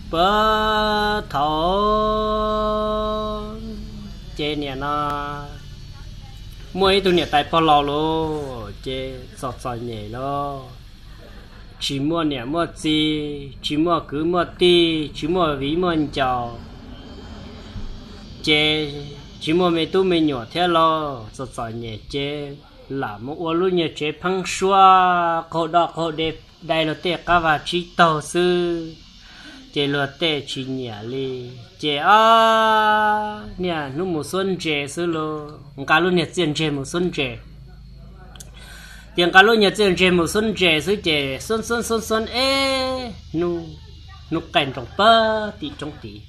Puag thaum ces niam no muaj ib tug niam tais pog laus lawm ces txom txom nyem lawm, tsis muaj niam muaj txiv, tsis muaj kwv muaj tij, tsis muaj viv muaj ncaus, ces tsis muaj me tub me nyuam thiab lauj, txom txom nyem ces lam mus ua lub nyuag tsev pheeb suab qaug doj qaug de, dai luag tej qab vag tsib taug xwb. Ces luag tej tsis nyiam li, ces ob niag hnub mus xuab ntses xwb lauj, nqa lub niag txiaj ntsig mus xuab ntses. Ces nqa lub niag txiaj ntsig mus xuab ntses xwb ces xuab xuab xuab xuab ib hnub, hnub qaij nroos pag tim roob tid,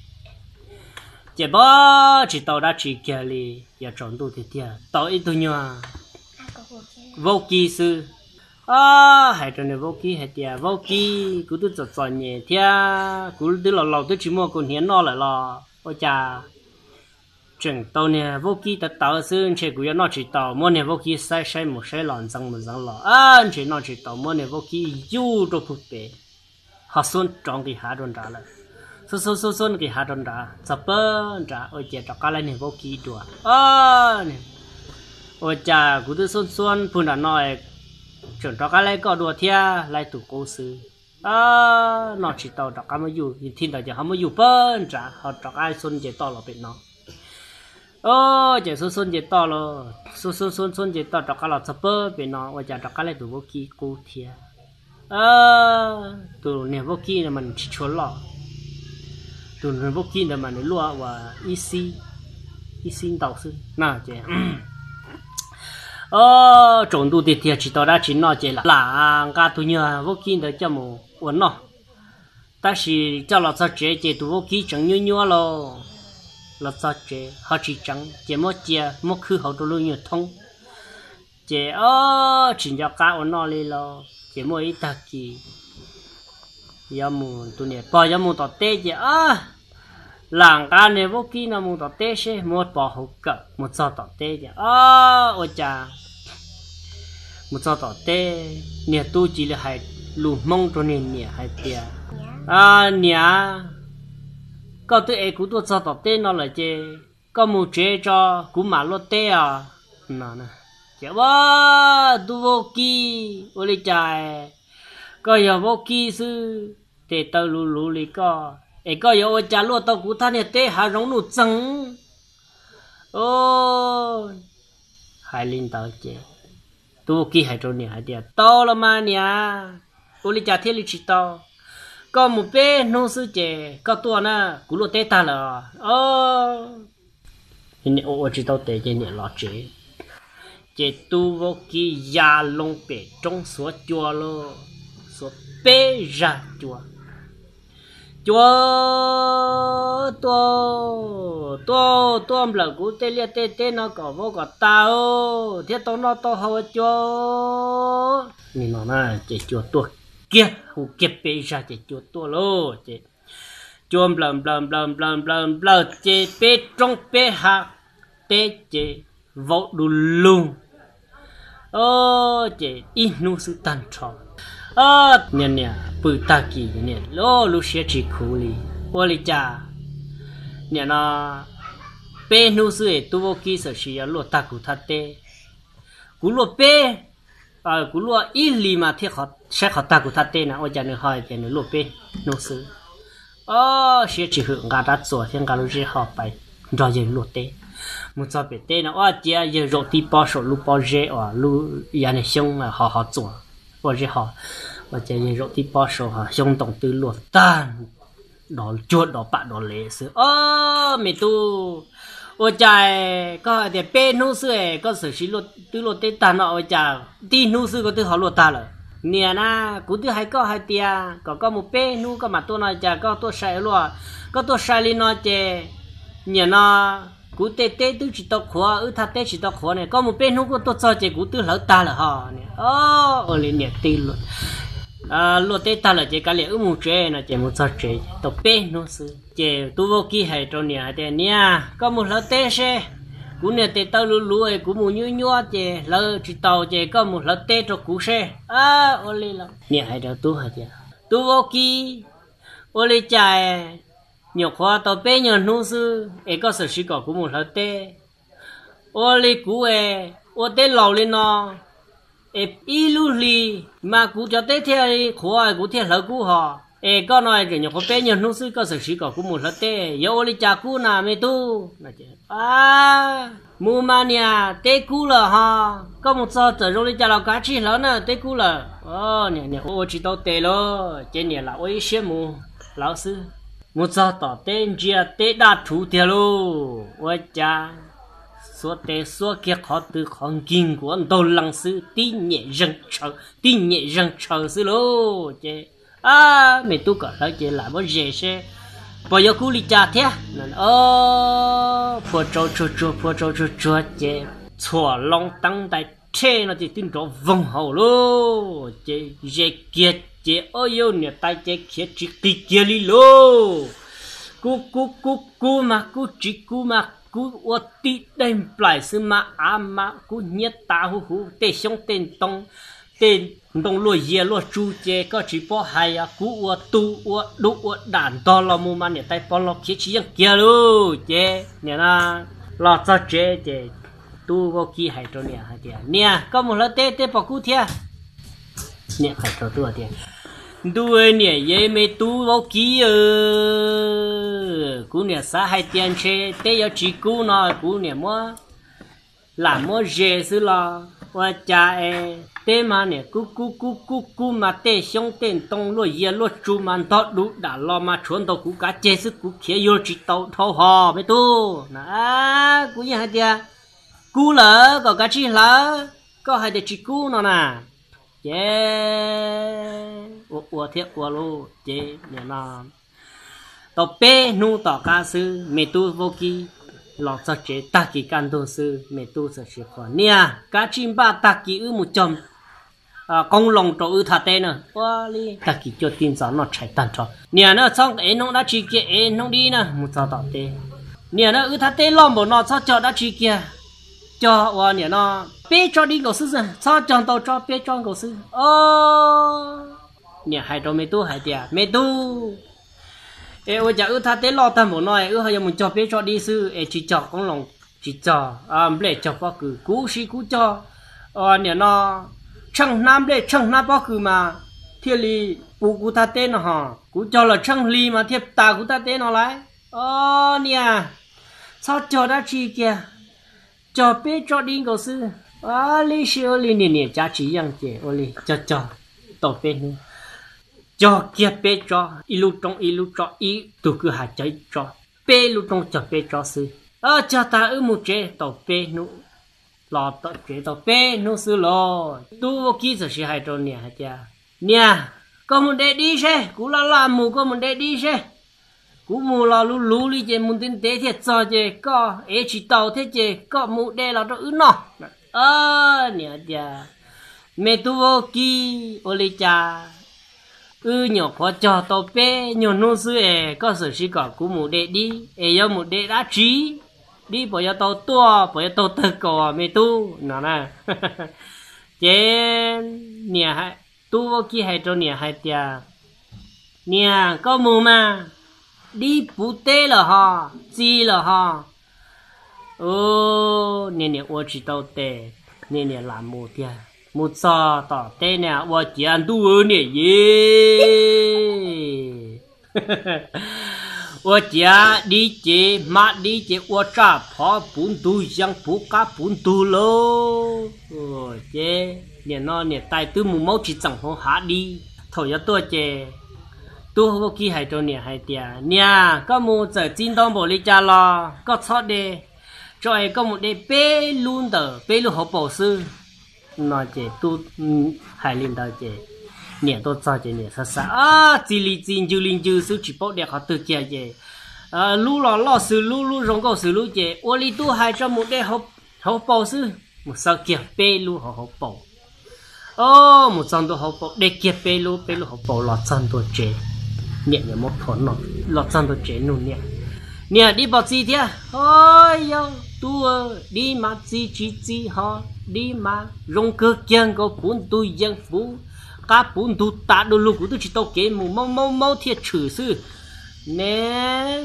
ces pom tsis tau dab tsi kiag li. Yog tsaus ntuj tiag tiag tau ib tug nyuag vaub kib xwb. Ob hais rau niag vaub kib hais tias, Vaub kib, kuv twb txom txom nyem thiab kuv twb laus laus twb tsis muaj kuv hniav noj lawm los ua cas tseem tau niag vaub kib tawv tawv xwb, ntshe kuv yuav noj tsis tau. Muab niag vaub kib saib saib mus saib los ntxeev mus ntxeev los, ntshe noj tsis tau. Muab niag vaub kib yuj rau puag pem, ho xuab rov nqis hav rau nrad lawm. Xuab xuab xuab xuab nqis hav rau nrad txog pag nrad ua cas rov qab laib niag vaub kib dua. Ua cas kuv twb xuab xuab puag nram no, tseem rov qab laib koj dua thiab, laib tus qub xwb. Noj tsis tau rov qab muab yuj, thib ntawd ces ho muab yuj pag nrad ho rov qab xuab nce toj los pem no. Ces xuab xuab nce toj los, xuab xuab xuab xuab nce toj rov qab los txog pag pem no ua cas rov qab laib tus vaub kib qub thiab. Tus niag vaub kib no mas nws tsis tshua loj, tus niag vaub kib ntawd mas nws luaj ua ib xib, ib xib ntau xwb na ces tsaus ntuj tiag tiag tsis tau dab tsi noj ces lam nqa tus nyuag vaub kib ntawd coj mus ua noj. Tab sis coj los txog tsev ces tus vaub kib tseem nyuab nyuab lauj. Los txog tsev ho tsis tseev ces muab cia muab khwb hauv rau lub nyuag thoob. Ces ob tsis nco qab ua noj li lauj. Ces muaj ib tag kis yuav mus, tus niam pog yuav mus tom teb ces lam nqa niag vaub kib no mus tom teb seb, muab pov hauv kawm mus txog tom teb ces ob ua cas mus txog tom teb, niag tub cia li hais lus Hmoob rau niag niam hais tias, Niam, koj twb ev kuv tuaj txog tom teb no lawm ces koj mus tsev tso, kuv mam luaj teb os. Ces ua, tub vaub kib, ua li cas koj yog vaub kib xwb, tes taw luv luv li koj es koj yuav ua cas luaj tau kuv thaj niag teb hav zoov nuj txeeg? Hais li ntawd ces tub vaub kib hais rau niam hais tias, Tau los mas niam, ua li cas thiaj li tsis tau? Koj mus peb hnub xwb ces koj tuaj na, kuv luaj teb tag lawm. Ua tsis tau tes ces niam los tsev. Ces tub vaub kib ya loo pem roob xuav cua lauj, xuav peb zaj cua. Cua, tuaj, tuaj, tuaj nplawm kuv tej liaj tej teb no kom vau kom tas thiab tau noj tau haus cua. Nim no ces cua tuaj kiag, hu kiag peb zaj ces cua tuaj lauj. Ces cua nplawm nplawm nplawm nplawm nplawm nplawm ces peb roob peb hav teb ces vau du lug. Ces ib hnub xwb tag nrho, niam niam pw tag kis niam lub siab tsis khuv li. Ua li cas niam no peb hnub xwb es tub vaub kib xam sis yuav luaj tag kuv thaj teb. Kuv luaj peb, kuv luaj ib hlis mas thiaj saib qhov tag kuv thaj teb na, ua cas nws ho hais tias nws luaj peb hnub xwb. Ob siab tsis hwm nqa rab txuas thiab nqa lub zeb ho pais nrog yawg luaj teb. Mus txog pem teb no ua ciav yawg zaum tib pob saum lub pob zeb uas lub yav niag xyoob ho ho txuas, ua zeb ho, ua ciav yawg zaum tib pob saum ho xyoob ntoo twb luaj tag, dov cuag dov pam dov lev xwb. Ob me tub, ua cas koj hais tias peb hnub xwb es koj xam sis twb luaj teb tag no ua cas tib hnub xwb koj twb ho luaj tag lawm? Niam na, kuv twb hais koj hais tias kom koj mus peb hnub koj mam tuaj no cas koj tuaj sai luaj, koj tuaj sai li no ces niam no kuv tej teb twb tsis tau qhuav, wb thaj teb tsis tau qhuav ne, koj mus peb hnub koj tuaj txog ces kuv twb hlawv tag lawm ho. Ua li niam tij, luaj teb tag lawm ces kav liam wb mus tsev no ces mus txog tsev tau peb hnub xwb ces tub vaub kib hais rau niam hais tias niam, koj mus hlawv teb seb, kuv niag tes taw luv luv es kuv mus nyuab nyuab ces hlawv tsis tau ces koj mus hlawv teb rau kuv seb. Ua li los niam hais rau tub hais tias tub vaub kib, Ua li cas nyuam qhuav tau peb nyuag hnub xwb es koj txawm siv kom kuv mus hlawv teb? Ua li kuv es ua teb laus li no es ib lub hli mas kuv cov teb thiaj li qhuav kuv thiaj hlawv kub hos. Es koj no tseem nyuam qhuav peb nyuag hnub xwb koj txawm siv kom kuv mus hlawv teb, yuav ua li cas kub na me tub? Mus mas niam, teb kub lawm hos, koj mus txog txawm zoo li cas los kav tsij hlawv na, teb kub lawm. Niam ua tsis tau tes lawm ces niam lam ua ib siab mus hlawv xwb. Mus txog tom teb ntsia teb daj rhuv tiag lauj, ua cas xuav tes xuav kiag qhov twg qhov nkig nkuav ntaug lees xwb, tib nyem zeeg tshaw, tib nyem zeeg tshaw xwb lauj. Ces me tub kom hlawv ces lam muab zes seb puas yuav kub li cas thiab. Phua tsau tsuag tsuag, phua tsau tsuag tsuag ces txhuam loo teeb ntais rhe no ces twb nrov voog hauv lauj. Ces zes kiag ces ob yawg niam tais ces khiav tsis qis kiag li lauj. Kub kub kub kub mas kub tsis kub mas kub ua tib daim nplaim xwb mas av mas kub hnyiab tas huv huv, tej xyoob tej ntoo, tej ntoo luaj yias luaj tsu ces koj tsis paub hais, kub ua tu ua dub ua dam ntog los mus mas niam tais pog los khiav tsis yeej kiag lauj. Ces niam no los txog tsev ces tub vaub kib hais rau niam hais tias, Niam, koj mus hlawv teb, teb puas kub thiab? Niam hais rau tub tias, Ntuj, niam yeej me tub vaub kib, kuv niam xav hais tias ntshe teb yuav tsis kub no kuv niam muab, lam muab zes xwb los ua cas es teb mas niam kub kub kub kub kub mas tej xyoob tej ntoo luaj yias luaj tsu mas ntog dub dam los mas tshuav ntau kuv kav ceg xwb, kuv khiav yuav tsis tau dhau hos me tub. Kuv yeej hais tias kub lawm kom kav tsij hlawv, koj hais tias tsis kub no na. Ces ua ua thiab ua lauj, ces nim no tau peb hnub tom qab xwb me tub vaub kib los txog tsev tag kis kaj ntug xwb, me tub txawm siv qhuas, Niam, kav tsij npaj tag kis wb mus cog qoob loo rau wb thaj teb na. Ua li tag kis cuaj tij ntxov noj tshais tag nrho, niam na txhob ev hnub dab tsi kiag, ev hnub dib na mus txog tom teb. Niam na wb thaj teb loj npaum no txhob cog dab tsi kiag, cog ua niam no peb tsob dib nkaus xwb, txhob cog ntau tsob, peb tsob nkaus xwb. Niam hais rau me tub hais tias, Me tub, es ua cas wb thaj teb loj tag npaum no es wb ho yuav mus cog peb tsob dib xwb es tsis cog qoob loo, tsis cog nplej cog pob kws? Kuv siv kuv cog niam no tsheej hnab nplej tsheej hnab pob kws mas thiaj li puv kuv thaj teb no hos, kuv cog los tsheej hli mas thiaj tas kuv thaj teb no lauj. Niam, txhob cog dab tsi kiag, cog peb tsob dib nkaus xwb. Ua li sib ua li niam niam cav tsis yeej ces ua li cog cog tau peb hnub, cog kiag peb tsob, ib lub roob ib lub tsob, ib tug kwj ha cog ib tsob, peb lub roob cog peb tsob xwb. Cog tas wb mus tsev tau peb hnub, los tom tsev tau peb hnub xwb los tub vaub kib txawm siv hais rau niam hais tias, Niam, koj mus de dib seb, kuv laj laj mus, koj mus de dib seb. Kuv mus los luv luv li ces mus ntev ntev thiaj txog ces koj ev tsis tau thiab ces koj mus de los rau wb noj. Niam tias, Me tub vaub kib, ua li cas wb nyuam qhuav cog tau peb nyuag hnub xwb es koj txawm siv kom kuv mus de dib es yuav mus de dab tsi? Dib puas yuav tau tuaj, puas yuav tau tawg kaus me tub no na? Ces niam, tub vaub kib hais rau niam hais tias, Niam, koj mus mas, dib puv teb lawm hos, txi lawm hos. Niam niam ua tsis tau tes, niam niam lam mus tiag. Mus txog tom teb na ua ciav ntuj niam yej, ua ciav dib ces hmab dib ces ua tsaj phov puv ntug yees puv qab puv ntug lauj. Ces niam no niam tais twb mus maub tsis txeem hauv hav dib. Thaum yuav tuaj ces tub vaub kib hais rau niam hais tias, Niam, koj mus txawm txi ntau npaum li cas los koj txhob de, tso es koj mus de peb lub ntawm peb lub hauv paus xwb. No ces tub hais li ntawd ces niam tuaj txog ces niam xav xav, Txi li txi ncw li ncw xwb tsis paub de qhov twg kiag ces lub los loj xws lub, lub zoo nkauj xws lub ces ua li tub hais tso mus de hauv paus xwb. Mus xawb kiag peb lub hauv hauv paus. Mus txog ntua hauv paus de kiag peb lub, peb lub hauv paus los txog ntua tsev. Niam yuav muab phom noj los txog ntua tsev nug niam, Niam, dib puas txi thiab? Ho yog tub, dib mas txi tsis txi ho, dib mas zoo kawg kiag nkaus puv ntug yees puv qab puv ntug tas du lug, kuv twb tsis tau kev mus, maub maub maub thiaj tshwm xwb ne.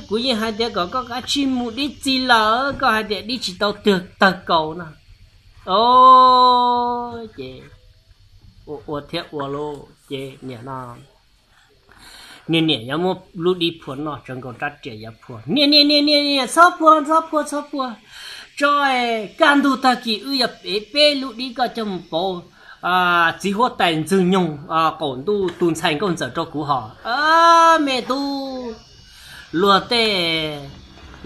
Kuv yeej hais tias kom koj kav tsij mus dib txi lawm, koj hais tias dib tsis tau twg tawg kaus no. Ces ua ua thiab ua lauj, ces niam no, niam niam yuav muab lub dib phua noj, tsawv nkaus rab riam yuav phua, niam niam niam niam niam, txhob phua txhob phua txhob phua, tso, kaj ntug tag kis wb yuav ev peb lub dib koj coj mus pauv txiv huab tais Ntxwg Nyoog qaum ntuj tus ntxhais nkauj ntxawm rau kuv hos. Me tub, luag tej,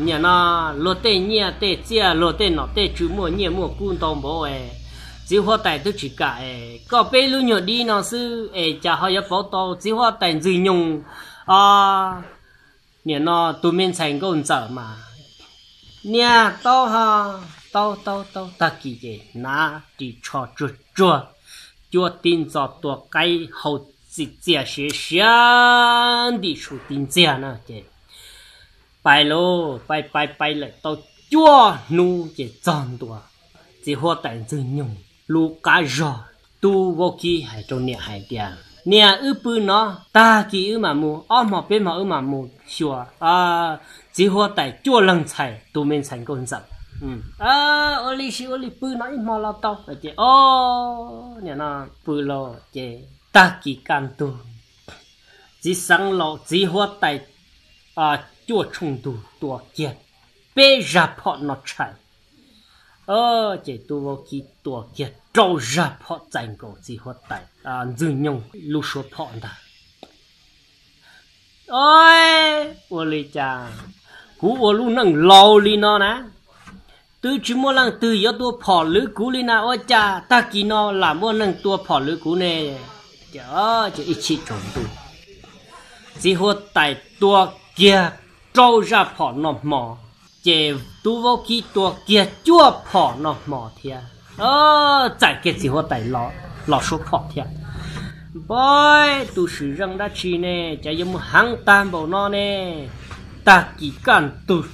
niam no, luag tej nyiaj tej txiaj, luag tej nom tej tswv muaj nyiaj muaj kub ntau npaum es txiv huab tais twb tsis kam es koj peb lub nyuag dib no xwb es cas ho yuav pauv tau txiv huab tais Ntxwg Nyoog, niam no, tus me ntxhais nkauj ntxawm mas. Niam, tau ho, tau tau tau. Tag kis ces hnav ris tsho tsuag tsuag, cuab tib ntxo tua qaib hau txias txias siav siav ntim su tib ntxiag na ces pais lauj, pais pais pais lawm tau cuaj hnub ces txog ntua txiv huab tais Ntxwg Nyoog lub qab zog. Tub vaub kib hais rau niam hais tias, niam, wb pw no, tag kis wb mam mus, ob hmo peb hmo wb mam mus xyuas txiv huab tais cuaj leeg ntxhais tus me ntxhais nkauj ntxawm. Ua li sis ua li, pw no ib hmo los tau. Ces o, niam no, pw los ces tag kis kaj ntug, txiv xeev laus txiv huab tais cuaj tshooj ntug tua kiag peb zaj phom no tshais. Ces tub vaub kib tua kiag rau zaj phom txais nkaus txiv huab tais Ntxwg Nyoog lub suab phom ntag. O, ua li cas kuv ua lub neej laus li no na, twb tsis muaj leej twg yuav tua phom lwv kuv li na, ua cas tag kis no lam muaj neeg tua phom lwv kuv ne? Ces ib chim tsaus ntuj, txiv huab tais tua kiag rau zaj phom noj hmo, ces tub vaub kib tua kiag cuaj phom noj hmo thiab, txais kiag txiv huab tais los suab phom thiab. Npawg, tus swm zeej dab tsi ne, cas yuav mus heev tag npaum no ne? Tag kis kaj ntug,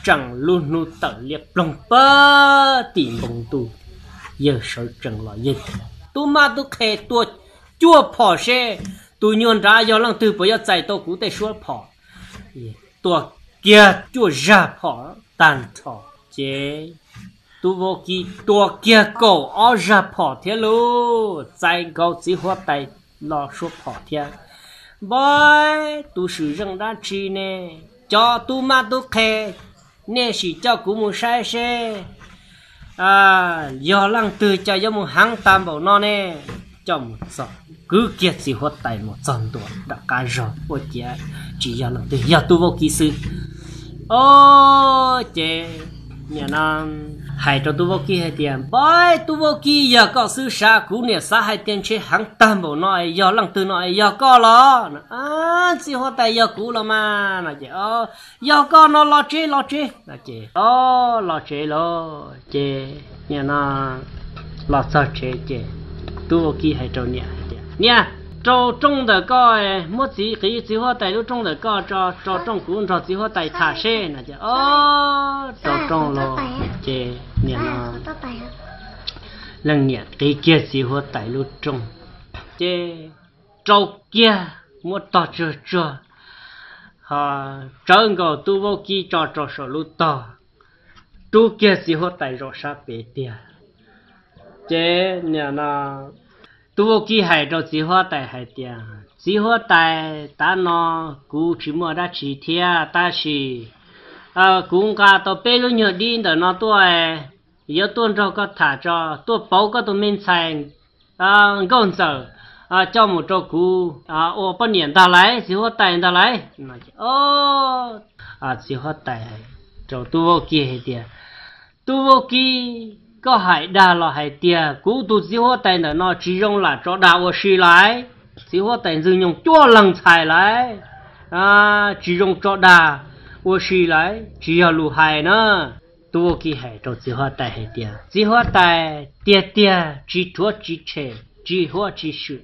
tseem lub hnub tawm liab ploog pag tim npoo ntuj, yawg sawv tsees los yawg tias, tub mab tub qhe, tua cuaj phom seb tus nyuag nrad yog leej twg puas yuav txais tau kuv tej suab phom. Tua kiag cuaj zaj phom tag nrho, ces tub vaub kib tua kiag kaum ob zaj phom thiab lauj, txais nkaus txiv huab tais los suab phom thiab. Npawg, tus swm zeej dab tsi ne? Cov tub mab tub qhe, nej sim coj kuv mus saib seb yog leej twg cas yuav mus heev tag npaum no ne. Coj mus txog, kwv kiag txiv huab tais mus txog ntua nram qab zog ua ciav tsis yog leej twg, yog tub vaub kib xwb. O, ces nim no hais rau tub vaub kib hais tias, npawg, tub vaub kib, yog koj xwb sav, kuv niam xav hais tias ntshe heev tag npaum no es yog leej twg no es yog koj los? Txiv huab tais, yog kuv los mas no ces, yog koj no los tsev los tsev no ces, o, los tsev lawm ces nim no los txog tsev ces tub vaub kib hais rau niam hais tias, niam, rau rooj ntawm koj, muab txiv qiv txiv huab tais lub rooj ntawm koj tso, rau rooj kuv nrog txiv huab tais tham seb no ces, o, rau rooj los ces nim no leej niam qiv kiag txiv huab tais lub rooj ces rau kiag, muab tog tsuag tsuag, ho tsawv nkaus tub vaub kib tso rau saum lub tog, rub kiag txiv huab tais zaum sab pem tiag. Ces nim no tub vaub kib hais rau txiv huab tais hais tias, txiv huab tais, tav no kuv tsis muaj dab tsi thiab tab sis kuv nqa tau peb lub nyuag dib ntawm no tuaj, yuav tuaj nrog koj tham tso, tuaj pauv koj tus me ntxhais nkauj ntxawm coj mus rau kuv ua poj niam ntag lauj, txiv huab tais ntag lauj. Txiv huab tais rau tub vaub kib hais tias, tub vaub kib, koj hais dag los hais tiag, kuv tus txiv huab tais ntawm no tsis zoo lam tso dag ua si lauj. Txiv huab tais Ntxwg Nyoog cuaj leeg ntxhais lauj, tsis zoo tso dag ua si lauj, tsis yog lus hais na. Tub vaub kib hais rau txiv huab tais hais tias, txiv huab tais, tiag tiag tsis rhuav tsis tshem, tsis huab tsis swm,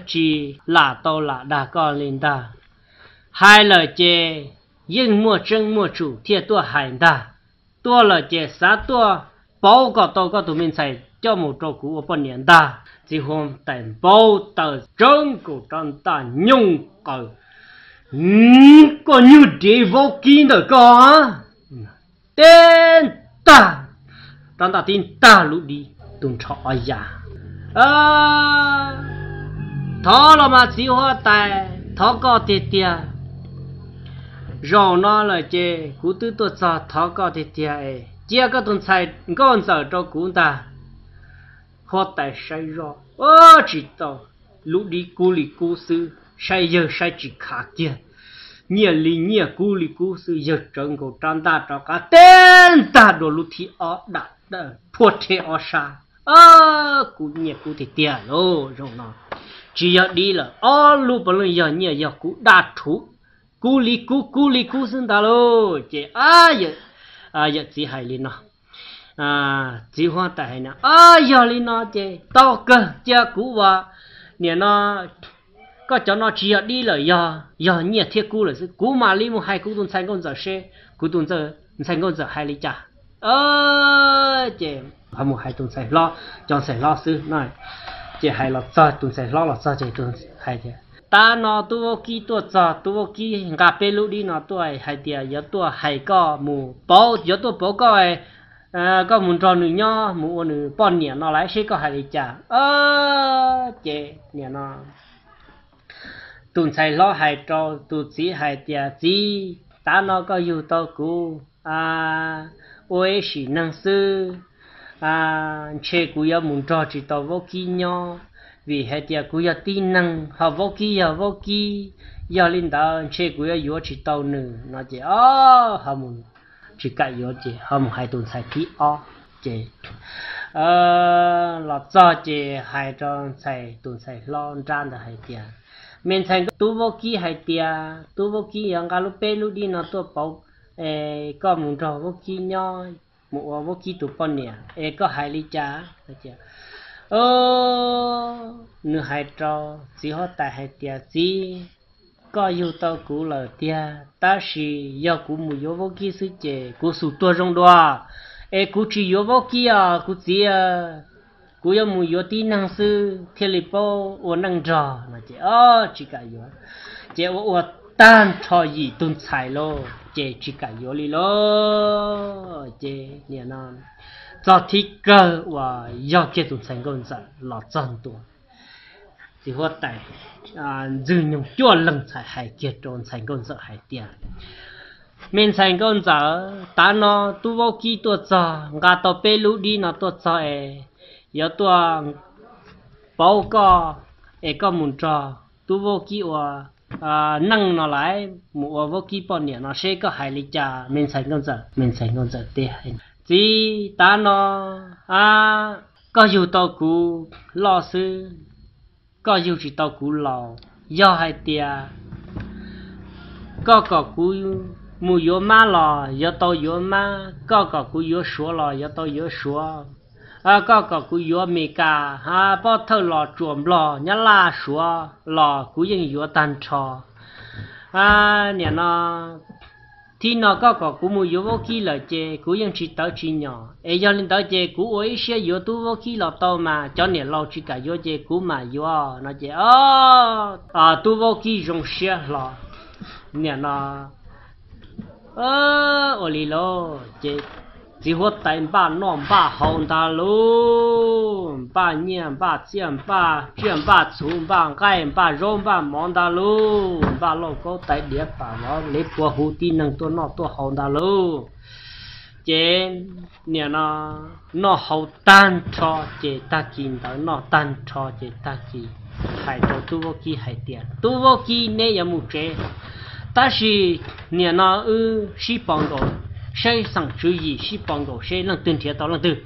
tsis lam tau lam dag koj li ntag. Hais lawm ces yeej muaj tseeb muaj tsum thiaj tuaj hais ntag. Tuaj lawm ces xav tuaj pauv kom tau koj tus me ntxhais coj mus rau kuv ua poj niam ntag. Txiv huab tais npau taws tsawv nkaus rab ntaj nyooj qaws, koj nyuag dev vaub kib ntawm koj, teb ntag, rab ntaj tib ntag lub dib tus nrho ob ya. Thov los mas txiv huab tais, thov koj tiag tiag, zaum no lawm ces kuv twb tuaj txog, thov koj tiag tiag es cia koj tus ntxhais nkauj ntxawm rau kuv ntag. Huab tais saib zoj, tsis tau, lub dib kub li kub xwb, saib yawg saib tsis khav kiag, nyiaj li nyiaj kub li kub xwb, yawg tsawv nkaus rab ntaj rov qab teb ntag dua lub thib ob dam phua rhe ob sab. Kuv nyiaj kub tiag tiag lauj, zaum no tsis yog dib lawm, ob lub puav leej yog nyiaj, yog kuv dab rhuv, kub li kub, kub li kub xwb ntag lauj. Ces yawm txiv hais li no, txiv huab tais hais no, yog li no ces tau kawg, cia kuv ua, nim no koj cov no tsis yog dib lawm, yog nyiaj thiab kub lawm xwb, kuv mam li mus hais kuv tus ntxhais nkauj ntxawm seb kuv tus ntxhais nkauj ntxawm hais li cas. Ces ho mus hais tus ntxhais hlob, cov ntxhais hlob xwb no. Ces hais los txog, tus ntxhais hlob los txog ces hais tias, tab no tub vaub kib tuaj txog, tub vaub kib nqa peb lub dib no tuaj hais tias yuav tuaj hais koj mus pauv, yuav tuaj pauv koj, koj mus nrog nws nyob, mus ua nws poj niam no lawm, seb koj hais li cas. Ces nim no tus ntxhais hlob hais rau tus txiv hais tias, txiv, tav no koj yug tau kuv ua ib sim neej xwb, ntshe kuv yuav mus nrog tsis tau vaub kib nyob, vim hais tias kuv yog tib neeg ho vaub kib yog vaub kib, yog li ntawd ntshe kuv yuav yuav tsis tau nws no ces ho mus, tsis kam yuav ces ho mus hais tus ntxhais thib ob. Ces los txog ces hais rau ntxhais, tus ntxhais hlob nrab ntawd hais tias, me ntxhais, tub vaub kib hais tias tub vaub kib yuav nqa lub peb lub dib no tuaj pauv es koj mus nrog vaub kib nyob, mus ua vaub kib tus poj niam es koj hais li cas? Nws hais rau txiv huab tais hais tias, txiv, koj yug tau kuv lawm tiag, tab sis yog kuv mus yuav vaub kib xwb ces kuv xum tuag zoo dua, es kuv tsis yuav vaub kib os kuv txiv, kuv yuav mus yuav tib neeg xwb thiaj li paub ua neej nrog no ces tsis kam yuav. Ces ua ua tag nrho yim tug ntxhais lauj ces tsis kam yuav li lauj. Ces nim no txog thib kawg uas yog kiag tus ntxhais nkauj ntxawm los txog ntua, txiv huab tais Ntxwg Nyoog cuaj leeg ntxhais hais kiag rau ntxhais nkauj ntxawm hais tias, me ntxhais nkauj ntxawm, tav no tub vaub kib tuaj txog, nqa tau peb lub dib no tuaj txog es yuav tuaj pauv koj es koj mus nrog tub vaub kib ua neej no lawm, mus ua vaub kib poj niam no seb koj hais li cas me ntxhais nkauj ntxawm. Me ntxhais nkauj ntxawm teb, txiv, tav no koj yug tau kuv loj xwb, koj yug tsis tau kuv laus. Yog hais tias koj kom kuv mus yuav mab los yuav tau yuav mab, koj kom kuv yuav suav los yuav tau yuav suav, koj kom kuv yuav Amelikas, Pob Thawj, Los Tsuas, Nplog, Nyab Laj, Suav los kuv yeej yuav tag nrho. Nim no thib no koj kom kuv mus yuav vaub kib lawm ces kuv yeej tsis tawv tsis nyom, es yog li ntawd ces kuv ua ib siab yuav tub vaub kib los tau mas cov niam laus tsis kam yuav ces kuv mam yuav no ces tub vaub kib zoo siab hlo. Nim no ua li lauj ces txiv huab tais npaj noj npaj haus ntag lauj, npaj nyiaj npaj txiaj, npaj tsiaj npaj txhuv, npaj nqaij npaj zaub npaj mov ntag lauj, npaj lauj kaub tais diav pam vov lev pua huv tib neeg tuaj noj tuaj haus ntag lauj. Ces nim no noj haus tag nrho ces tag kis ntawd, noj tag nrho ces tag kis hais rau tub vaub kib hais tias, tub vaub kib, neb yuav mus tsev, tab sis nim no wb sib pos nkaus, saib xeem tswv yim, sib pos nkaus seb leej twg nrhiav tau leej twg.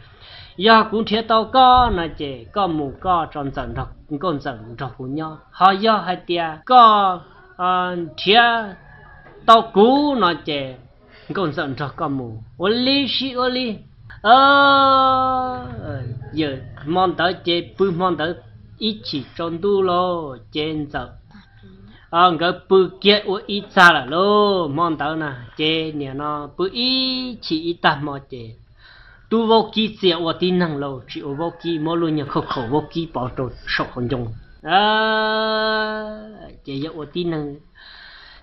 Yog kuv nrhiav tau koj no ces koj mus koj tso Ntxawm, nkauj Ntxawm nrog kuv nyob, ho yog hais tias koj nrhiav tau kuv no ces nkauj Ntxawm nrog koj mus ua li sib ua li. Yawm hmo ntawd ces pw hmo ntawd ib chim tsaus ntuj lauj ces Ntxawm, nkawd pw kiag ua ib txag lawm lauj. Hmo ntawd na ces nim no pw ib chim ib tag hmo ces Tub vaub kib txia ua tib neeg lauj, tsis ua vaub kib, muab lub nyuag khauj khaum vaub kib pov rau saum hauv ncoo. Ces yog ua tib neeg,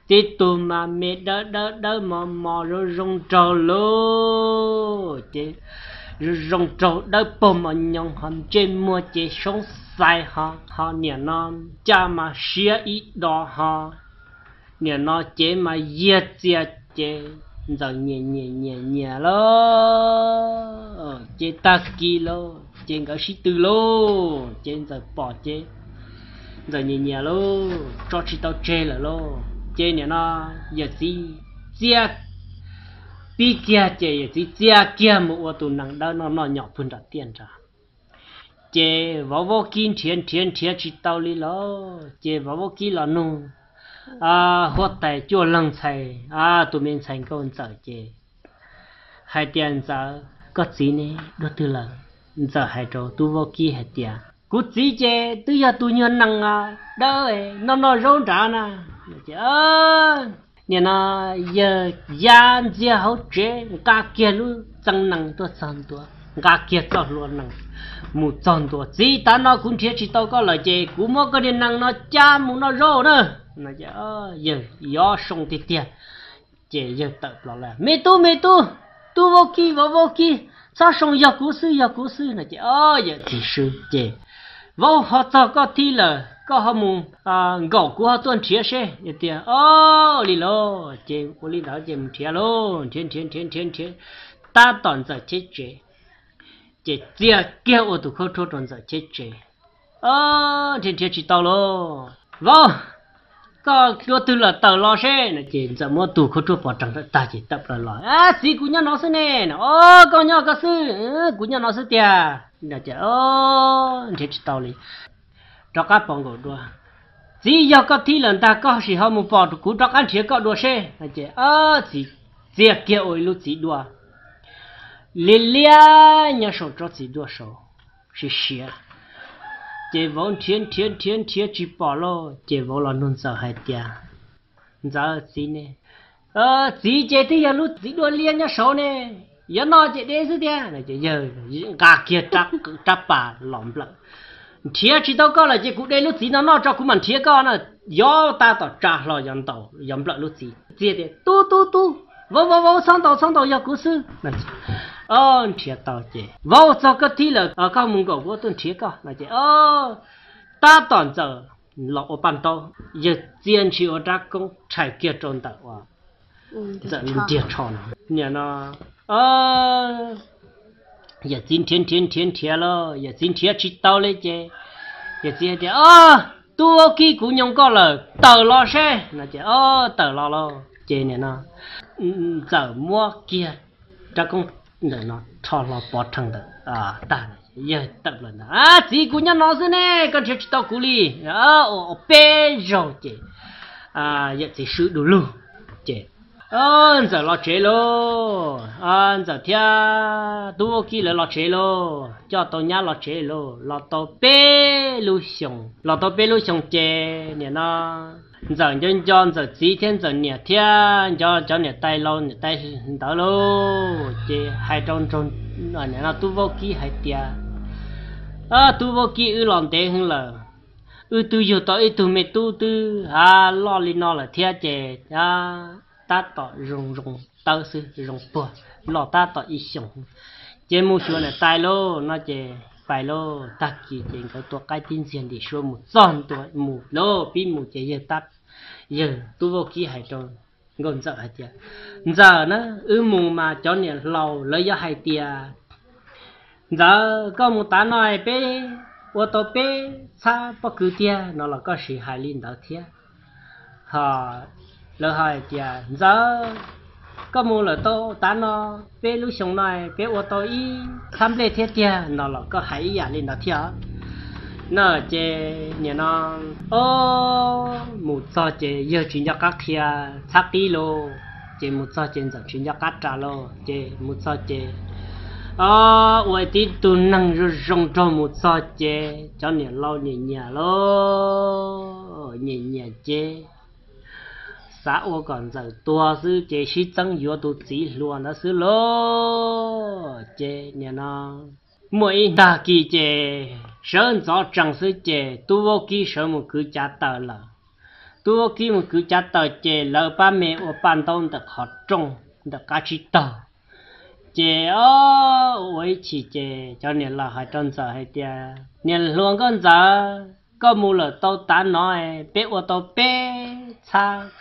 tib tug mas me dawb dawb dawb mos mos zoo zoo nraug lauj, ces zoo zoo nraug dawb paug mos nyoos ho ntsej muag ces soob xais ho, ho niam no caj mas siab ib do ho, niam no cev mas yiag txias ces Ntxawm nyiam nyiam nyiam nyiam lauj, ces tag kis lauj ces nkawd sib tw lauj, ces Ntxawm pom ces Ntxawm nyiam nyiam lauj, tso tsis tau tseg lawm lauj, ces niam no yawm txiv txia pib kiag ces yawm txiv txia kiag mus ua tus nees dawb noj noj nyom pw nram tiaj nrag. Ces vauv vaub kib nrhiav nrhiav nrhiav tsis tau li lauj, ces vauv vaub kib los nug huab tais cuaj leeg ntxhais, tus me ntxhais nkauj Ntxawm ces hais tias, Ntxawm, koj txiv ne, dua twg lawm? Ntxawm hais rau tub vaub kib hais tias, Kuv txiv ces twb yog tus nyuag nees dawb noj noj zaub nrad na. Niam no yawg ya ntxiag hauv tsev nqa kiag lub txee nees tuaj txog ntua, nqa kiag txoj hlua nees mus txog ntua, Txiv, tav no kuv nrhiav tsis tau koj lawm ces kuv muab koj niag nees no cab mus noj zaub na. Yawg yuav zoo tiag tiag, ces yawg tawm plaws lawm, Me tub, me tub, tub vaub kib, vauv vaub kib, txhob zoo, yog kuv xwb, yog kuv xwb no ces yawm txiv swb ces, Vauv, ho txog koj thiab lawm, koj ho mus nkaum kuv ho tuaj nrhiav seb. Tias, Ua li lauj, ces ua li ntawd ces mus nrhiav lauj, nrhiav nrhiav nrhiav nrhiav nrhiav tab tom Ntxawm cheb tsev, ces txia kiag ua tus khaub rhuab rau Ntxawm cheb tsev. Nrhiav nrhiav tsis tau lauj, Vauv, koj dua twg lawm, tawm los seb no ces Ntxawm muab tus khaub rhuab pov rhees tag ces tawm plaws los, Txiv, kuv nyob no xwb ne. Koj nyob koj xwb, kuv nyob no xwb tiag. Nrhiav tsis tau li, rov qab pov nkaus dua, Txiv, yog koj thiab lawm ntag, koj sim ho mus pom kuv rov qab nrhiav koj dua seb. Txiv txia kiag ua ib lub txiv duaj liab liab nyob saum tsob txiv duaj saud, siav siav. Ces vauv nrhiav nrhiav nrhiav nrhiav tsis pom lauj, ces vauv los nug Ntxawm hais tias, Ntxawm, txiv ne? Txiv, ces twb yog lub txiv duaj liab nyob saud ne, yuav noj ces de xwb tiag. Yawg nqa kiag rab pas los nplawm, Nrhiav tsis tau koj lawm ces kuv de lub txiv no noj tso kuv mam nrhiav koj na. Yuav tab tom tsa hlo yuav ntaus yuav nplawm lub txiv, txia tias, Tub tub tub, vauv vauv vauv, txhob ntaus txhob ntaus, yog kuv xwb. Nrhiav tau ces, Vauv, txog koj thiab lawm, koj mus nkaum kuv tuaj nrhiav koj no ces tab tom Ntxawm los ua paj ntaub, yawg txia ntshis ua rab koob rhais kiag rau ntawm uas Ntxawm ntiag tsho no. Niam no yawm txiv nrhiav nrhiav nrhiav nrhiav lauj, yawm txiv nrhiav tsis tau li ces yawm txiv tias, Tub vaub kib, kuv nyoo koj lawm, tawm los seb no ces tawm los lauj. Ces niam no Ntxawm muab kiag rab koob ntawm no rho hlo pov rhees ntawm tag, yawg tawm plaws ntag, Txiv, kuv nyob no xwb ne, koj nrhiav tsis tau kuv li. Ua peb zaug ces yawm txiv swb du lug. Ces Ntxawm los tsev lauj, Ntxawm thiab tub vaub kib lawv los tsev lauj, coj tau nyab los tsev lauj, los tau peb lub xyoos, los tau peb lub xyoos ces niam no Ntxawm nco nco Ntxawm txiv thiab Ntxawm niam thiab nco cov niam tais laus niam tais ntawd lauj, ces hais rau niam no tub vaub kib hais tias, Tub vaub kib, wb los ntev heev lawm, wb twb yug tau ib tug me tub twb loj li no lawm thiab ces tab tom zoo zoo tawb xwb zoo puag, los tab tom ib xyoos, ces mus xyuas niam tais lauj no ces pais lauj. Tag kis ces nkawd tua qaib tib ntxiag ntim suab mus txog ntua mus lauj, pib mus ces yawg tab, yawg tub vaub kib hais rau nkauj Ntxawm hais tias, Ntxawm na, wb mus mas cov niam laus lawv yuav hais tias, Ntxawm, koj mus tav no peb ua tau peb txhab pob kws tiag no los koj sim hais li ntawd thiab. Ho lawv ho hais tias, Ntxawm, koj mus lawm tau tav no, peb lub xyoo no peb ua tau ib txhab nplej thiab tiag no los koj hais ib yam li ntawd thiab. No ces niam no, o, mus txog ces yawg tsis nco qab qhia txhab qib lauj, ces mus txog ces Ntxawm tsis nco qab ras lauj, ces mus txog ces ua tib tug neeg zoo zoo nraug mus txog ces cov niam laus nyiam nyiam lauj, nyiam nyiam ces xav ua kom Ntxawm tuag xwb ces sib txeeb yuav tus txiv hluas ntawd xwb lauj. Ces nim no muaj ib tag kis ces sawv ntxov tsees xwb ces tub vaub kib sawv mus kwv cav taws lawm. Tub vaub kib mus kwv cav taws ces lawv pab me ua paj ntaub ntawm qhov rooj ntawm qab tsib taug. Ces o, ua ib chim ces cov niam laus hais rau Ntxawm hais tias, Niam hluas nkauj Ntxawm, koj mus lawm tau tav no, peb ua tau peb txhab,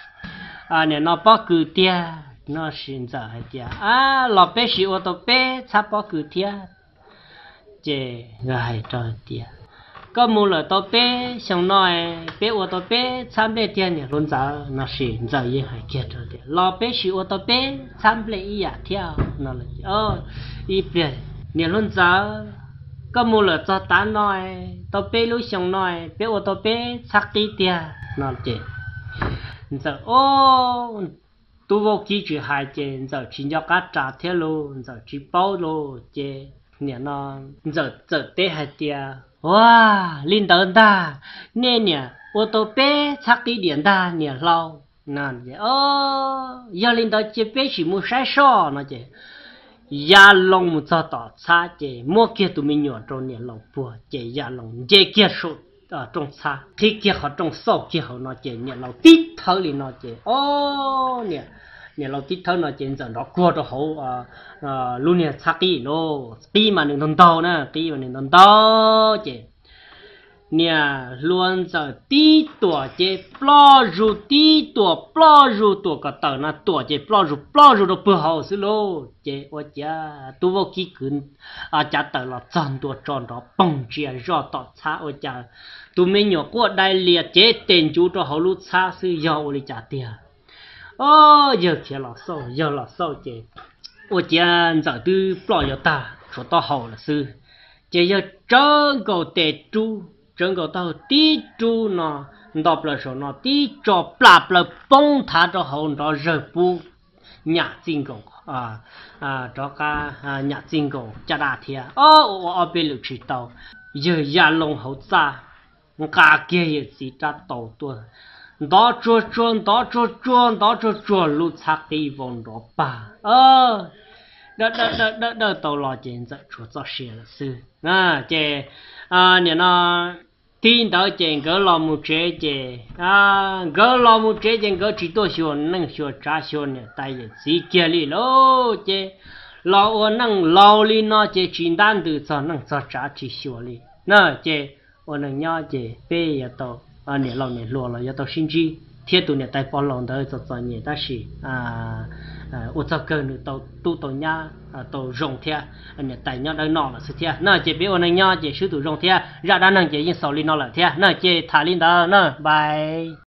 nim no pob kws tiag no. Sis Ntxawm hais tias, Ab, los peb sim ua tau peb txhab pob kws thiab. Ces nkawd hais rau tias, Koj mus lawm tau peb xyoo no, peb ua tau peb txhab nplej tiag niam hluas Ntxawm no. Sis Ntxawm yeej hais kiag rau tias, Los peb sim ua tau peb txhab nplej ib yam thiab no. Ib pliag, Niam hluas Ntxawm, koj mus lawm txog tav no, tau peb lub xyoo no, peb ua tau peb txhab qib tiag no. Ces Ntxawm o, tub vaub kib tsis hais ces Ntxawm tsis nco qab ras thiab lauj, Ntxawm tsis paub lauj. Ces nim no Ntxawm txawm teb hais tias, Ua li ntawd ntag, nej niam ua tau peb txhab qib diam ntag niam hluas. Yog li ntawd cia peb sim mus saib soj no. Ces ya loo mus txog tom txhab ces muab kiag tus me nyuam rau niam laus puag ces ya loo nce kiag saum rooj txhab, qhib kiag qhov rooj xauj kiag hauv no ces niam laus tib thawb li no ces o, niam laus tib thawb no ces Ntxawm nrov kuag rau hauv lub niag txhab qib lauj. Qib mas nws ntau ntau na, qib mas nws ntau ntau ces niam hluas Ntxawm tib tuam ces ploj zus, tib tuam ploj zus, tuam kom tawm no tuam ces ploj zus ploj zus rau puag hauv xwb lauj. Ces ua cas tub vaub kib kwv cav taws los txog ntua tso nrov poog ntsia zoj tom txhab ua cas tus me nyuam quaj dai lias cev tes ncuv rau hauv lub txhab xwb, yog ua li cas tiag. O, yawg khiav los xauj, yawg los xauj ces ua ciav Ntxawm twb ploj yuav tag tshuav taub hau lawm xwb. Ces yawg tsawv nkaus tes rub, tsawv nkaus taub hau tib rub no, nto plaws saum no tib tso plam plaws poob thav rau hauv nrov zawg pub nyam txij nkaus, rov qab nyam txij nkaus caj dab thiab. O, ua ob peb lwm tsis tau, yawg ya loo hauv txaj, nqa kiag yawm txiv rab taus tuaj, ntov tsuag tsuag ntov tsuag tsuag ntov tsuag tsuag lub txhab qib vau nrov pag, dawj dawj dawj dawj tau los ces Ntxawm tshuav txoj sia lawm xwb. Ces nim no tib ntawd ces nkawd los mus tsev ces, nkawd los mus tsev ces nkawd tsis tuaj xyuas neej xyuas tsav xyuas niam tais yawm txiv kiag li lauj. Ces los ua neej laus li no ces tsis ntab ntws txog neej txog tsav tsis xyuas li na. Ces ua neej nyob ces peb yuav tau, niam laus niam hluas los yuav tau sib ntsib thiab tus niam tais pog laus ntawd txom txom nyem tab sis ua txog kawg nws tau tub tau nyab tau zoo thiab, niam tais nyob dawb noj lawm xwb thiab na. Ces peb ua neej nyob ces swb tus zoo thiab, zaj dab neeg ces yeej xaus li no lawm thiab na. Ces tham li ntawd na, bye.